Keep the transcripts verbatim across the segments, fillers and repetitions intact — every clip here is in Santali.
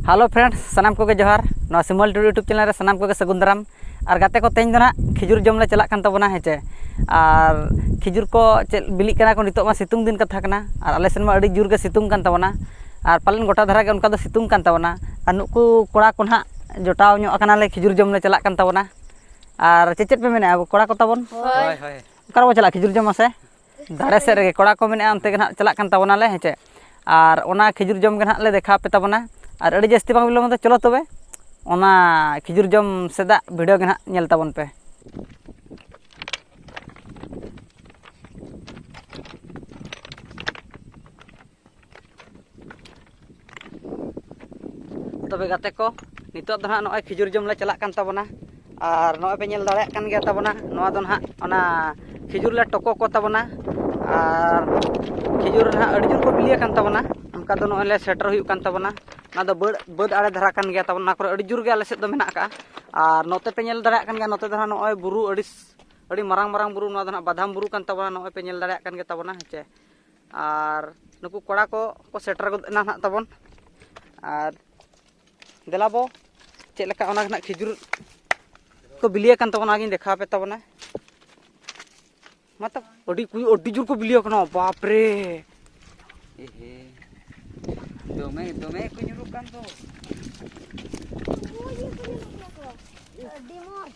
Hello friends, ᱥᱟᱱᱟᱢ ᱠᱚᱜᱮ ᱡᱚᱦᱟᱨ᱾ ᱱᱚᱣᱟ ᱥᱤᱢᱚᱞ ᱴᱩᱰᱩ YouTube channel ᱨᱮ ᱥᱟᱱᱟᱢ ᱠᱚᱜᱮ ᱥᱟᱹᱜᱩᱱ ᱫᱟᱨᱟᱢ᱾ ᱟᱨ ᱜᱟᱛᱮ ᱠᱚ, ᱛᱮᱦᱮᱧ ᱫᱚ ᱱᱟᱦᱟᱜ ᱠᱷᱤᱡᱩᱨ ᱡᱚᱢ ᱞᱮ ᱪᱟᱞᱟᱜ ᱠᱟᱱ ᱛᱟᱵᱚᱱᱟ, ᱦᱮᱸ ᱪᱮ᱾ ᱟᱨ ᱠᱷᱤᱡᱩᱨ ᱠᱚ ᱪᱮᱫ ᱵᱤᱞᱤᱜ ᱠᱟᱱᱟ ᱠᱚ, ᱱᱤᱛᱚᱜ ᱢᱟ ᱥᱤᱛᱩᱝ ᱫᱤᱱ ᱠᱟᱛᱷᱟ ᱠᱟᱱᱟ᱾ ᱟᱨ ᱟᱞᱮ ᱥᱮᱱ ᱢᱟ ᱟᱹᱰᱤ ᱡᱳᱨ ᱜᱮ ᱥᱤᱛᱩᱝ ᱠᱟᱱ ᱛᱟᱵᱚᱱᱟ᱾ ᱟᱨ ᱯᱟᱞᱮᱱ ᱜᱚᱴᱟ ᱫᱷᱟᱨᱟ ᱜᱮ ᱚᱱᱠᱟ ᱫᱚ ᱥᱤᱛᱩᱝ ᱠᱟᱱ ᱛᱟᱵᱚᱱᱟ᱾ ᱟᱨ ᱱᱩᱠᱩ ᱠᱚᱲᱟ ᱠᱚ ᱱᱟᱦᱟᱜ ᱡᱚᱴᱟᱣ ᱧᱚᱜ ᱟᱠᱟᱱᱟᱞᱮ, ᱠᱷᱤᱡᱩᱨ ᱡᱚᱢ ᱞᱮ ᱪᱟᱞᱟᱜ ᱠᱟᱱ ᱛᱟᱵᱚᱱᱟ᱾ ᱟᱨ ᱪᱮᱫ ᱪᱮᱫ ᱯᱮ ᱢᱮᱱᱮᱫᱼᱟ ᱠᱚᱲᱟ ᱠᱚ ᱛᱟᱵᱚᱱ? ᱦᱳᱭ᱾ ᱦᱳᱭ, ᱦᱳᱭ᱾ ᱚᱠᱟ ᱨᱮᱵᱚ ᱪᱟᱞᱟᱜᱼᱟ ᱠᱷᱤᱡᱩᱨ ᱡᱚᱢ ᱢᱟᱥᱮ? ᱫᱟᱨᱮ ᱥᱮᱫ ᱨᱮᱜᱮ ᱠᱚᱲᱟ ᱠᱚ ᱢᱮᱱᱮᱫᱼᱟ, ᱚᱱᱛᱮ ᱜᱮ ᱱᱟᱦᱟᱜ ᱪᱟᱞᱟᱜ ᱠᱟᱱ ᱛᱟᱵᱚᱱᱟᱞᱮ, ᱦᱮᱸ ᱪᱮ᱾ ᱟᱨ ᱚᱱᱟ ᱠᱷᱤᱡᱩᱨ ᱡᱚᱢ ᱜᱮ ᱱᱟᱦᱟᱜ ᱞᱮ ᱫᱮᱠᱷᱟᱣ ᱟᱯᱮ ᱛᱟᱵᱚᱱᱟ᱾ ᱟᱨ ᱟᱹᱰᱤ ᱡᱟᱹᱥᱛᱤ ᱵᱟᱝ ᱵᱤᱞᱚᱢ ᱫᱚ, ᱪᱚᱞᱚ ᱛᱚᱵᱮ ᱚᱱᱟ ᱠᱷᱤᱡᱩᱨ ᱡᱚᱢ ᱥᱮᱫᱟᱜ video ᱜᱮ ᱱᱟᱦᱟᱜ ᱧᱮᱞ ᱛᱟᱵᱚᱱ ᱯᱮ᱾ ᱛᱚᱵᱮ ᱜᱟᱛᱮ ᱠᱚ, ᱱᱤᱛᱚᱜ ᱫᱚ ᱦᱟᱸᱜ ᱱᱚᱜᱼᱚᱭ ᱠᱷᱤᱡᱩᱨ ᱡᱚᱢ ᱞᱮ ᱪᱟᱞᱟᱜ ᱠᱟᱱ ᱛᱟᱵᱚᱱᱟ᱾ ᱟᱨ ᱱᱚᱜᱼᱚᱭ ᱯᱮ ᱧᱮᱞ ᱫᱟᱲᱮᱭᱟᱜ ᱠᱟᱱ ᱜᱮᱭᱟ ᱛᱟᱵᱚᱱᱟ, ᱱᱚᱣᱟ ᱫᱚ ᱱᱟᱦᱟᱜ ᱚᱱᱟ ᱠᱷᱤᱡᱩᱨ ᱞᱮ ᱴᱚᱠᱚ ᱠᱚ ᱛᱟᱵᱚᱱᱟ᱾ ᱟᱨ ᱠᱷᱤᱡᱩᱨ ᱱᱟᱦᱟᱜ ᱟᱹᱰᱤ ᱡᱳᱨ ᱠᱚ ᱵᱤᱞᱤ ᱟᱠᱟᱱ ᱛᱟᱵᱚᱱᱟ, ᱚᱱᱠᱟ ᱫᱚ ᱱᱚᱜᱼᱚᱭ ᱞᱮ ᱥᱮᱴᱮᱨ ᱦᱩᱭᱩᱜ ᱠᱟᱱ ᱛᱟᱵᱚᱱᱟ᱾ ᱚᱱᱟ ᱫᱚ ᱵᱟᱹᱫᱽ, ᱵᱟᱹᱫᱽ ᱟᱲᱮ ᱫᱷᱟᱨᱟ ᱠᱟᱱ ᱜᱮᱭᱟ ᱛᱟᱵᱚᱱᱟ, ᱚᱱᱟ ᱠᱚᱨᱮ ᱟᱹᱰᱤ ᱡᱳᱨ ᱜᱮ ᱟᱞᱮ ᱥᱮᱫ ᱫᱚ ᱢᱮᱱᱟᱜ ᱟᱠᱟᱜᱼᱟ᱾ ᱟᱨ ᱱᱚᱛᱮ ᱯᱮ ᱧᱮᱞ ᱫᱟᱲᱮᱭᱟᱜ ᱠᱟᱱ ᱜᱮᱭᱟ, ᱱᱚᱛᱮ ᱫᱚ ᱱᱟᱦᱟᱜ ᱱᱚᱜᱼᱚᱭ ᱵᱩᱨᱩ ᱟᱹᱰᱤ, ᱟᱹᱰᱤ ᱢᱟᱨᱟᱝ ᱢᱟᱨᱟᱝ ᱵᱩᱨᱩ, ᱱᱚᱣᱟ ᱫᱚ ᱱᱟᱦᱟᱜ ᱵᱟᱫᱟᱢ ᱵᱩᱨᱩ ᱠᱟᱱ ᱛᱟᱵᱚᱱᱟ, ᱱᱚᱜᱼᱚᱭ ᱯᱮ ᱧᱮᱞ ᱫᱟᱲᱮᱭᱟᱜ ᱠᱟᱱ ᱜᱮ ᱛᱟᱵᱚᱱᱟ, ᱦᱮᱸ ᱪᱮ᱾ ᱟᱨ ᱱᱩᱠᱩ ᱠᱚᱲᱟ ᱠᱚ ᱠᱚ ᱥᱮᱴᱮᱨ ᱜᱚᱫ ᱮᱱᱟ ᱱᱟᱦᱟᱜ ᱛᱟᱵᱚᱱ᱾ ᱟᱨ ᱫᱮᱞᱟ ᱵᱚ, ᱪᱮᱫ ᱞᱮᱠᱟ ᱚᱱᱟ ᱱᱟᱦᱟᱜ ᱠᱷᱤᱡᱩᱨ ᱠᱚ ᱵᱤᱞᱤ ᱟᱠᱟᱱ ᱛᱟᱵᱚᱱᱟ, ᱚᱱᱟᱜᱤᱧ ᱫᱮᱠᱷᱟᱣ ᱟᱯᱮ ᱛᱟᱵᱚᱱᱟ᱾ ᱢᱟ ᱛᱚ, ᱟᱹᱰᱤ ᱠᱩ-, ᱟᱹᱰᱤ ᱡᱳᱨ ᱠᱚ ᱵᱤᱞᱤ ᱟᱠᱟᱱᱟ, ᱵᱟᱯ ᱨᱮ᱾ ᱮᱦᱮ, ᱫᱚᱢᱮ, ᱫᱚᱢᱮ ᱠᱚ ᱧᱩᱨᱩᱜ ᱠᱟᱱ ᱫᱚ᱾ ᱟᱹᱰᱤ ᱢᱚᱡᱽ᱾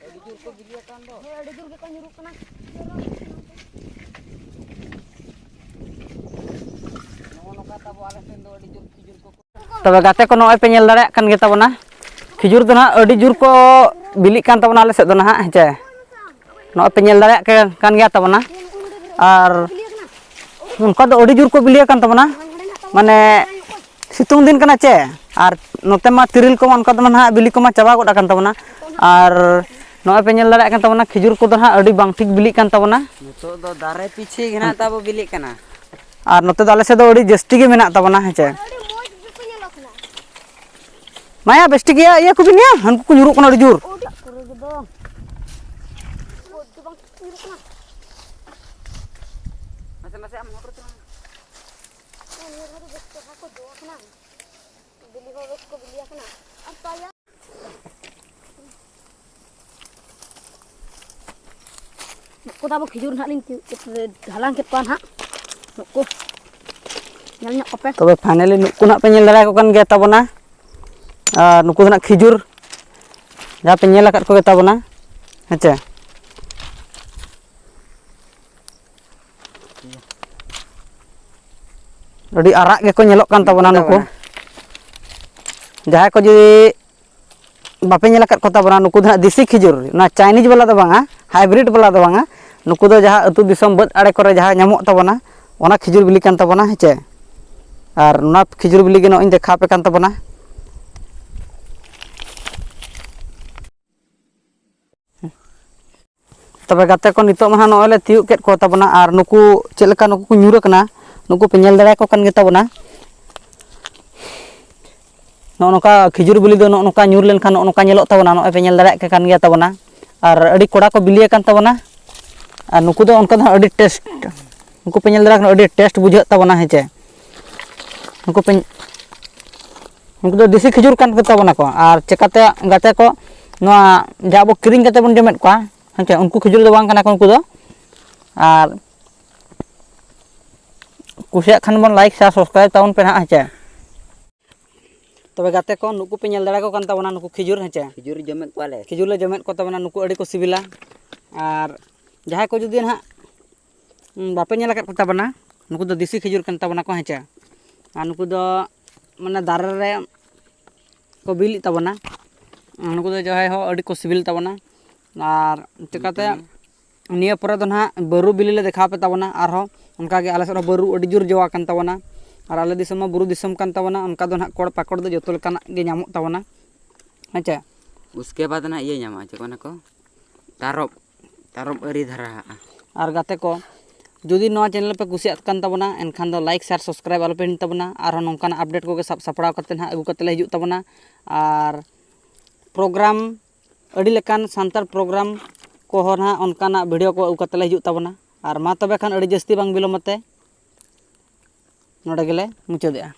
ᱟᱹᱰᱤ ᱡᱳᱨ ᱠᱚ ᱵᱤᱞᱤ ᱟᱠᱟᱱ ᱫᱚ᱾ ᱦᱳᱭ, ᱟᱹᱰᱤ ᱡᱳᱨ ᱜᱮᱠᱚ ᱧᱩᱨᱩᱜ ᱠᱟᱱᱟ᱾ ᱱᱚᱜᱼᱚ ᱱᱚᱝᱠᱟ ᱛᱟᱵᱚ ᱟᱞᱮ ᱥᱮᱱ ᱫᱚ ᱟᱹᱰᱤ ᱡᱳᱨ ᱠᱷᱤᱡᱩᱨ ᱠᱚ᱾ ᱛᱚᱵᱮ ᱜᱟᱛᱮ ᱠᱚ, ᱱᱚᱜᱼᱚᱭ ᱯᱮ ᱧᱮᱞ ᱫᱟᱲᱮᱭᱟᱜ ᱠᱟᱱ ᱜᱮ ᱛᱟᱵᱚᱱᱟ, ᱠᱷᱤᱡᱩᱨ ᱫᱚ ᱱᱟᱦᱟᱜ ᱟᱹᱰᱤ ᱡᱳᱨ ᱠᱚ ᱵᱤᱞᱤᱜ ᱠᱟᱱ ᱛᱟᱵᱚᱱᱟ ᱟᱞᱮ ᱥᱮᱫ ᱫᱚ ᱱᱟᱦᱟᱜ, ᱦᱮᱸ ᱪᱮ᱾ ᱱᱚᱜᱼᱚᱭ ᱯᱮ ᱧᱮᱞ ᱫᱟᱲᱮᱭᱟᱜ ᱠᱟᱱ ᱜᱮᱭᱟ ᱛᱟᱵᱚᱱᱟ᱾ ᱟᱨ ᱚᱱᱠᱟ ᱫᱚ ᱟᱹᱰᱤ ᱡᱳᱨ ᱠᱚ ᱵᱤᱞᱤ ᱟᱠᱟᱱ ᱛᱟᱵᱚᱱᱟ, ᱢᱟᱱᱮ ᱥᱤᱛᱩᱝ ᱫᱤᱱ ᱠᱟᱱᱟ ᱪᱮ, ᱟᱨ ᱱᱚᱛᱮ ᱢᱟ ᱛᱤᱨᱤᱞ ᱠᱚᱢᱟ ᱚᱱᱠᱟ ᱫᱚ ᱱᱟᱦᱟᱜ ᱵᱤᱞᱤ ᱠᱚᱢᱟ ᱪᱟᱵᱟ ᱜᱚᱫ ᱟᱠᱟᱱ ᱛᱟᱵᱚᱱᱟ᱾ ᱟᱨ ᱱᱚᱜᱼᱚᱭ ᱯᱮ ᱧᱮᱞ ᱫᱟᱲᱮᱭᱟᱜ ᱠᱟᱱ ᱛᱟᱵᱚᱱᱟ, ᱠᱷᱤᱡᱩᱨ ᱠᱚᱫᱚ ᱱᱟᱦᱟᱜ ᱟᱹᱰᱤ ᱵᱟᱝ ᱴᱷᱤᱠ ᱵᱤᱞᱤᱜ ᱠᱟᱱ ᱛᱟᱵᱚᱱᱟ᱾ ᱱᱤᱛᱚᱜ ᱫᱚ ᱫᱟᱨᱮ ᱯᱤᱪᱷᱤ ᱜᱮ ᱱᱟᱦᱟᱜ ᱛᱟᱵᱚ ᱵᱤᱞᱤᱜ ᱠᱟᱱᱟ᱾ ᱟᱨ ᱱᱚᱛᱮ ᱫᱚ ᱟᱞᱮ ᱥᱮᱫ ᱫᱚ ᱟᱹᱰᱤ ᱡᱟᱹᱥᱛᱤ ᱜᱮ ᱢᱮᱱᱟᱜ ᱛᱟᱵᱚᱱᱟ, ᱦᱮᱸ ᱪᱮ᱾ ᱟᱹᱰᱤ ᱢᱚᱡᱽ ᱜᱮᱠᱚ ᱧᱮᱞᱚᱜ ᱠᱟᱱᱟ᱾ ᱢᱟᱭᱟ, ᱵᱮᱥ ᱴᱷᱤᱠ ᱜᱮᱭᱟ, ᱤᱭᱟᱹ ᱠᱚᱵᱤᱱ ᱤᱭᱟᱹ, ᱦᱟᱹᱱᱠᱩ ᱠᱚ ᱧᱩᱨᱩᱜ ᱠᱟᱱᱟ ᱟᱹᱰᱤ ᱡᱳᱨ᱾ ᱟᱹᱰᱤ ᱠᱚᱨᱮ ᱜᱮ ᱫᱚ᱾ ᱵᱟᱹᱫᱽ ᱫᱚ ᱵᱟᱝ ᱧᱩᱨᱩᱜ ᱠᱟᱱᱟ᱾ ᱱᱟᱥᱮ, ᱱᱟᱥᱮ ᱟᱢ ᱱᱩᱠᱩ ᱫᱚ ᱟᱵᱚ ᱠᱷᱤᱡᱩᱨ ᱱᱟᱦᱟᱜ ᱞᱤᱧ ᱛᱤᱭᱳᱜ ᱠᱮᱫ, ᱦᱟᱞᱟᱝ ᱠᱮᱫ ᱠᱚᱣᱟ ᱱᱟᱦᱟᱜ᱾ ᱱᱩᱠᱩ ᱧᱮᱞ ᱧᱚᱜ ᱠᱚᱯᱮ᱾ ᱛᱚᱵᱮ finally ᱱᱩᱠᱩ ᱱᱟᱦᱟᱜ ᱯᱮ ᱧᱮᱞ ᱫᱟᱲᱮᱭᱟᱠᱚ ᱠᱟᱱ ᱜᱮᱭᱟ ᱛᱟᱵᱚᱱᱟ᱾ ᱟᱨ ᱱᱩᱠᱩ ᱫᱚ ᱱᱟᱦᱟᱜ ᱠᱷᱤᱡᱩᱨ, ᱡᱟᱦᱟᱸ ᱯᱮ ᱧᱮᱞ ᱟᱠᱟᱫ ᱠᱚᱜᱮ ᱛᱟᱵᱚᱱᱟ, ᱦᱮᱸ ᱪᱮ? ᱟᱹᱰᱤ ᱟᱨᱟᱜ ᱜᱮᱠᱚ ᱧᱮᱞᱚᱜ ᱠᱟᱱ ᱛᱟᱵᱚᱱᱟ ᱱᱩᱠᱩ᱾ ᱡᱟᱦᱟᱸᱭ ᱠᱚ ᱡᱩᱫᱤ ᱵᱟᱯᱮ ᱧᱮᱞ ᱟᱠᱟᱫ ᱠᱚ ᱛᱟᱵᱚᱱᱟ, ᱱᱩᱠᱩ ᱫᱚ ᱦᱟᱸᱜ ᱫᱮᱥᱤ ᱠᱷᱤᱡᱩᱨ, ᱚᱱᱟ Chinese ᱵᱟᱞᱟ ᱫᱚ ᱵᱟᱝᱟ, hybrid ᱵᱟᱞᱟ ᱫᱚ ᱵᱟᱝᱟ᱾ ᱱᱩᱠᱩ ᱫᱚ ᱡᱟᱦᱟᱸ ᱟᱹᱛᱩ ᱫᱤᱥᱚᱢ ᱵᱟᱹᱫᱽ ᱟᱲᱮ ᱠᱚᱨᱮ ᱡᱟᱦᱟᱸ ᱧᱟᱢᱚᱜ ᱛᱟᱵᱚᱱᱟ, ᱚᱱᱟ ᱠᱷᱤᱡᱩᱨ ᱵᱤᱞᱤ ᱠᱟᱱ ᱛᱟᱵᱚᱱᱟ, ᱦᱮᱸ ᱪᱮ? ᱟᱨ ᱚᱱᱟ ᱠᱷᱤᱡᱩᱨ ᱵᱤᱞᱤ ᱜᱮ ᱱᱚᱜᱼᱚᱭ ᱤᱧ ᱫᱮᱠᱷᱟᱣ ᱟᱯᱮ ᱠᱟᱱ ᱛᱟᱵᱚᱱᱟ᱾ ᱛᱚᱵᱮ ᱜᱟᱛᱮ ᱠᱚ, ᱱᱤᱛᱚᱜ ᱢᱟ ᱦᱟᱸᱜ ᱱᱚᱜᱼᱚᱭ ᱞᱮ ᱛᱤᱭᱳᱜ ᱠᱮᱫ ᱠᱚ ᱛᱟᱵᱚᱱᱟ, ᱟᱨ ᱱᱩᱠᱩ ᱪᱮᱫ ᱞᱮᱠᱟ ᱱᱩᱠᱩ ᱠᱚ ᱧᱩᱨ ᱟᱠᱟᱱᱟ, ᱱᱩᱠᱩ ᱯᱮ ᱧᱮᱞ ᱫᱟᱲᱮᱭᱟᱠᱚ ᱠᱟᱱ ᱜᱮ ᱛᱟᱵᱚᱱᱟ᱾ ᱱᱚᱜᱼᱚ ᱱᱚᱝᱠᱟ ᱠᱷᱤᱡᱩᱨ ᱵᱤᱞᱤ ᱫᱚ ᱱᱚᱜᱼᱚ ᱱᱚᱝᱠᱟ ᱧᱩᱨ ᱞᱮᱱᱠᱷᱟᱱ ᱱᱚᱜᱼᱚ ᱱᱚᱝᱠᱟ ᱧᱮᱞᱚᱜ ᱛᱟᱵᱚᱱᱟ, ᱱᱚᱜᱼᱚᱭ ᱯᱮ ᱧᱮᱞ ᱫᱟᱲᱮᱭᱟᱜ ᱠᱟᱱ ᱜᱮᱭᱟ ᱛᱟᱵᱚᱱᱟ᱾ ᱟᱨ ᱟᱹᱰᱤ ᱠᱚᱲᱟ ᱠᱚ ᱵᱤᱞᱤ ᱟᱠᱟᱱ ᱛᱟᱵᱚᱱᱟ᱾ ᱟᱨ ᱱᱩᱠᱩ ᱫᱚ ᱚᱱᱠᱟ ᱫᱚ ᱦᱟᱸᱜ ᱟᱹᱰᱤ taste, ᱱᱩᱠᱩ ᱯᱮ ᱧᱮᱞ ᱫᱟᱲᱮᱭᱟᱜ ᱠᱟᱱᱟ, ᱟᱹᱰᱤ taste ᱵᱩᱡᱷᱟᱹᱜ ᱛᱟᱵᱚᱱᱟ, ᱦᱮᱸ ᱪᱮ? ᱱᱩᱠᱩ ᱯᱮ, ᱱᱩᱠᱩ ᱫᱚ ᱫᱮᱥᱤ ᱠᱷᱤᱡᱩᱨ ᱠᱟᱱ ᱜᱮ ᱛᱟᱵᱚᱱᱟ ᱠᱚ᱾ ᱟᱨ ᱪᱮᱠᱟᱛᱮ ᱜᱟᱛᱮ ᱠᱚ, ᱱᱚᱣᱟ ᱡᱟ ᱟᱵᱚ ᱠᱤᱨᱤᱧ ᱠᱟᱛᱮ ᱵᱚᱱ ᱡᱚᱢᱮᱫ ᱠᱚᱣᱟ, ᱦᱮᱸ ᱪᱮ, ᱩᱱᱠᱩ ᱠᱷᱤᱡᱩᱨ ᱫᱚ ᱵᱟᱝ ᱠᱟᱱᱟ ᱠᱚ ᱩᱱᱠᱩ ᱫᱚ᱾ ᱟᱨ ᱠᱩᱥᱤᱭᱟᱜ ᱠᱷᱟᱱ ᱵᱚᱱ like, share, subscribe ᱛᱟᱵᱚᱱ ᱯᱮ ᱱᱟᱦᱟᱜ, ᱦᱮᱸ ᱪᱮ᱾ ᱛᱚᱵᱮ ᱜᱟᱛᱮ ᱠᱚ, ᱱᱩᱠᱩ ᱯᱮ ᱧᱮᱞ ᱫᱟᱲᱮᱭᱟᱠᱚ ᱠᱟᱱ ᱛᱟᱵᱚᱱᱟ, ᱱᱩᱠᱩ ᱠᱷᱤᱡᱩᱨ, ᱦᱮᱸ ᱪᱮ? ᱠᱷᱤᱡᱩᱨ ᱡᱚᱢᱮᱫ ᱠᱚᱣᱟᱞᱮ᱾ ᱠᱷᱤᱡᱩᱨ ᱞᱮ ᱡᱚᱢᱮᱫ ᱠᱚ ᱛᱟᱵᱚᱱᱟ, ᱱᱩᱠᱩ ᱟᱹᱰᱤ ᱠᱚ ᱥᱤᱵᱤᱞᱟ᱾ ᱟᱨ ᱡᱟᱦᱟᱸᱭ ᱠᱚ ᱡᱩᱫᱤ ᱱᱟᱦᱟᱜ, ᱩᱸ, ᱵᱟᱯᱮ ᱧᱮᱞ ᱟᱠᱟᱫ ᱠᱚ ᱛᱟᱵᱚᱱᱟ, ᱱᱩᱠᱩ ᱫᱚ ᱫᱮᱥᱤ ᱠᱷᱤᱡᱩᱨ ᱠᱟᱱ ᱛᱟᱵᱚᱱᱟ ᱠᱚ, ᱦᱮᱸ ᱪᱮ? ᱟᱨ ᱱᱩᱠᱩ ᱫᱚ ᱢᱟᱱᱮ ᱫᱟᱨᱮ ᱨᱮ ᱠᱚ ᱵᱤᱞᱤᱜ ᱛᱟᱵᱚᱱᱟ᱾ ᱱᱩᱠᱩ ᱫᱚ ᱡᱟᱦᱟᱸᱭ ᱦᱚᱸ ᱟᱹᱰᱤ ᱠᱚ ᱥᱤᱵᱤᱞ ᱛᱟᱵᱚᱱᱟ᱾ ᱟᱨ ᱪᱤᱠᱟᱹᱛᱮ ᱱᱤᱭᱟᱹ ᱯᱚᱨᱮ ᱫᱚ ᱱᱟᱦᱟᱜ ᱵᱟᱹᱨᱩ ᱵᱤᱞᱤ ᱞᱮ ᱫᱮᱠᱷᱟᱣ ᱯᱮ ᱛᱟᱵᱚᱱᱟ᱾ ᱟᱨᱦᱚᱸ ᱚᱱᱠᱟᱜᱮ ᱟᱞᱮ ᱥᱮᱫ ᱦᱚᱸ ᱵᱟᱹᱨᱩ ᱟᱹᱰᱤ ᱡᱳᱨ ᱡᱚ ᱟᱠᱟᱱ ᱛᱟᱵᱚᱱᱟ᱾ ᱟᱨ ᱟᱞᱮ ᱫᱤᱥᱚᱢ ᱢᱟ ᱵᱩᱨᱩ ᱫᱤᱥᱚᱢ ᱠᱟᱱ ᱛᱟᱵᱚᱱᱟ, ᱚᱱᱠᱟ ᱫᱚ ᱱᱟᱦᱟᱜ ᱠᱚᱲ ᱯᱟᱠᱚᱲ ᱫᱚ ᱡᱚᱛᱚ ᱞᱮᱠᱟᱱᱟᱜ ᱜᱮ ᱧᱟᱢᱚᱜ ᱛᱟᱵᱚᱱᱟ, ᱦᱮᱸ ᱪᱮ? ᱩᱥᱠᱮ ᱵᱟᱫᱽ ᱱᱟᱦᱟᱜ ᱤᱭᱟᱹ ᱧᱟᱢᱚᱜᱼᱟ, ᱪᱮᱫ ᱠᱚ ᱢᱮᱱᱟ ᱠᱚ, ᱛᱟᱨᱚᱵ, ᱛᱟᱨᱚᱵ ᱟᱹᱨᱤ ᱫᱷᱟᱨᱟᱜᱼᱟ᱾ ᱟᱨ ᱜᱟᱛᱮ ᱠᱚ, ᱡᱩᱫᱤ ᱱᱚᱣᱟ channel ᱯᱮ ᱠᱩᱥᱤᱭᱟᱜ ᱠᱟᱱ ᱛᱟᱵᱚᱱᱟ, ᱮᱱᱠᱷᱟᱱ ᱫᱚ like, share, subscribe ᱟᱞᱚ ᱯᱮ ᱦᱤᱲᱤᱧ ᱛᱟᱵᱚᱱᱟ᱾ ᱟᱨᱦᱚᱸ ᱱᱚᱝᱠᱟᱱᱟᱜ update ᱠᱚᱜᱮ ᱥᱟᱵ ᱥᱟᱯᱲᱟᱣ ᱠᱟᱛᱮ ᱱᱟᱦᱟᱜ ᱟᱹᱜᱩ ᱠᱟᱛᱮ ᱞᱮ ᱦᱤᱡᱩᱜ ᱛᱟᱵᱚᱱᱟ᱾ ᱟᱨ program, ᱟᱹᱰᱤ ᱞᱮᱠᱟᱱ ᱥᱟᱱᱛᱟᱲ program ᱠᱚᱦᱚᱸ ᱱᱟᱦᱟᱜ ᱚᱱᱠᱟᱱᱟᱜ video ᱠᱚ ᱟᱹᱜᱩ ᱠᱟᱛᱮ ᱞᱮ ᱦᱤᱡᱩᱜ ᱛᱟᱵᱚᱱᱟ᱾ ᱟᱨ ᱢᱟ ᱛᱚᱵᱮ ᱠᱷᱟᱱ, ᱟᱹᱰᱤ ᱡᱟᱹᱥᱛᱤ ᱵᱟᱝ ᱵᱤᱞᱚᱢ ᱟᱛᱮ, ᱱᱚᱰᱮ ᱜᱮᱞᱮ ᱢᱩᱪᱟᱹᱫᱮᱜᱼᱟ᱾